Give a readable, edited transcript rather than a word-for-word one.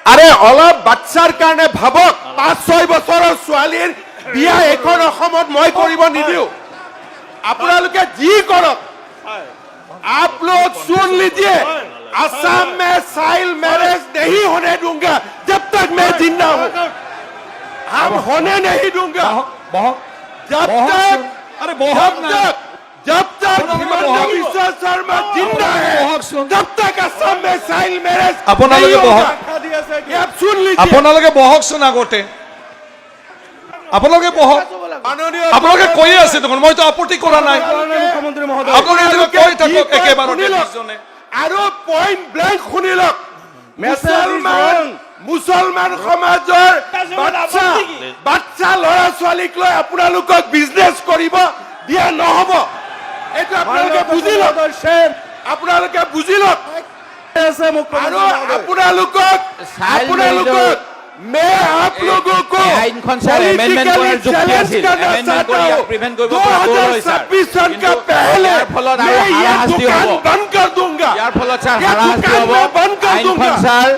আৰে, অলপ বাচ্চাৰ কাৰণে ভাবক। 5-6 বছৰৰ ছোৱালীৰ বিয়া এইখন অসমত মই কৰিব নিদিওঁ। আপোনালোকে যি কৰক, आप लोग सुन लीजिए, असम में चाइल्ड मैरिज नहीं होने दूंगा। जब तक मैं जिंदा हूं, हम होने नहीं दूंगा। বহক, বহক। जब বহকচোন। तक আৰে, বহক जब না। तक, जब तक আপোনালোকে हिमंत বহক। बिश्व शर्मा जिंदा है, বহকচোন। तब तक असम में चाइल्ड मैरिज আপোনালোকে नहीं বহক। होगा। ये आप सुन लीजिए। আপোনালোকে বহকচোন আগতে। আপোনালোকে বহক। মাননীয় আপোনালোকে কৈয়ে আছে দেখোন, মইতো আপত্তি কৰা নাই। মুখ্যমন্ত্ৰী মহোদয়। আপোনালোকে কৈ যি থাকক কয় একেবাৰতে শুনি লওক। দুজনে। আৰু পইণ্ট ব্লেংক শুনি লওক। Message is মুছলমান wrong. মুছলমান সমাজৰ বাচ্চা ল'ৰা ছোৱালীক লৈ আপোনালোকক বিজনেছ কৰিব দিয়া নহ'ব। এইটো আপোনালোকে বুজি লওক। আপোনালোকে বুজি লওক। আছে আৰু মুখ্যমন্ত্ৰী মহোদয়। আপোনালোকক Child আপোনালোকক मैं आप लोगों को এই আইনখন স্যাৰ এমেণ্ডমেণ্ট কৰাৰ যুক্তি আছিল। এমেণ্ডমেণ্ট কৰি ইয়াক প্ৰিভেণ্ট কৰিব পৰা গ'ল হয় স্যাৰ। 2026 सन কিন্তু का पहले ইয়াৰ ফলত আৰু मैं ये হাৰাশাস্তি दुकान হ'ব। बंद कर दूंगा। ইয়াৰ ফলত স্যাৰ ये হাৰাশাস্তি दुकान হ'ব। मैं बंद कर আইনখন दूंगा। স্যাৰ।